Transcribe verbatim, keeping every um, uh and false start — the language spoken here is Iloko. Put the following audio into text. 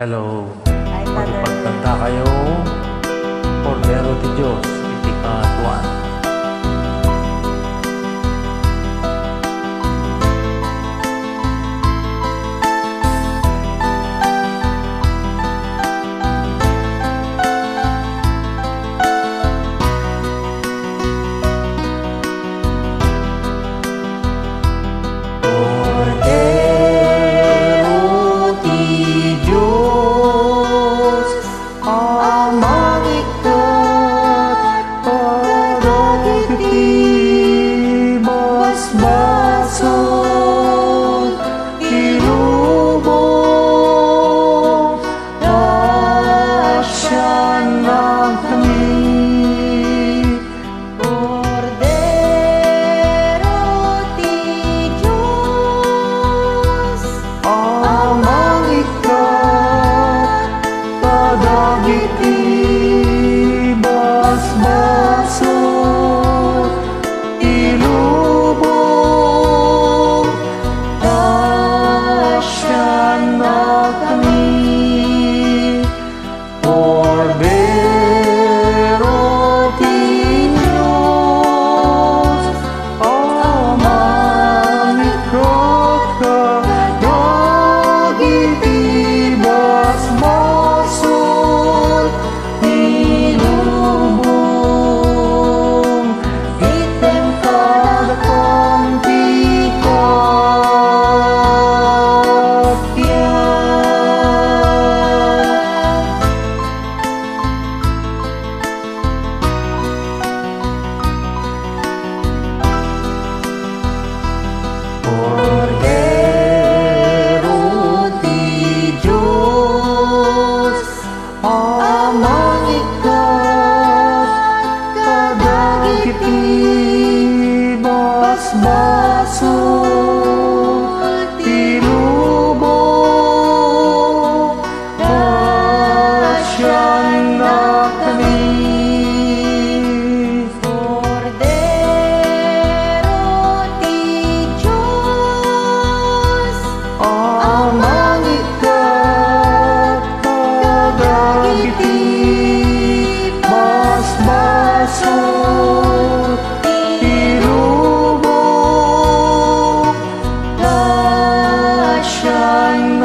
Hello. Hi, Father. Makipagkantakayo, Kordero ti Dios, iti kaduan. Kordero ti Dios a mangikkat kadagiti basbasol ti lubong. Ta sian nakni. Kordero ti Dios a mangikkat kadagiti basbasol ti lubong. Ta sian nakni. Kordero ti Dios a mangikkat kadagiti basbasol ti lubong. Item kadakam ti kappia. Kordero ti Dios a mangikkat kadagiti basbasol ti lubong. Ta sian nakni. Kordero ti Dios a mangikkat kadagiti basbasol ti lubong. Ta sian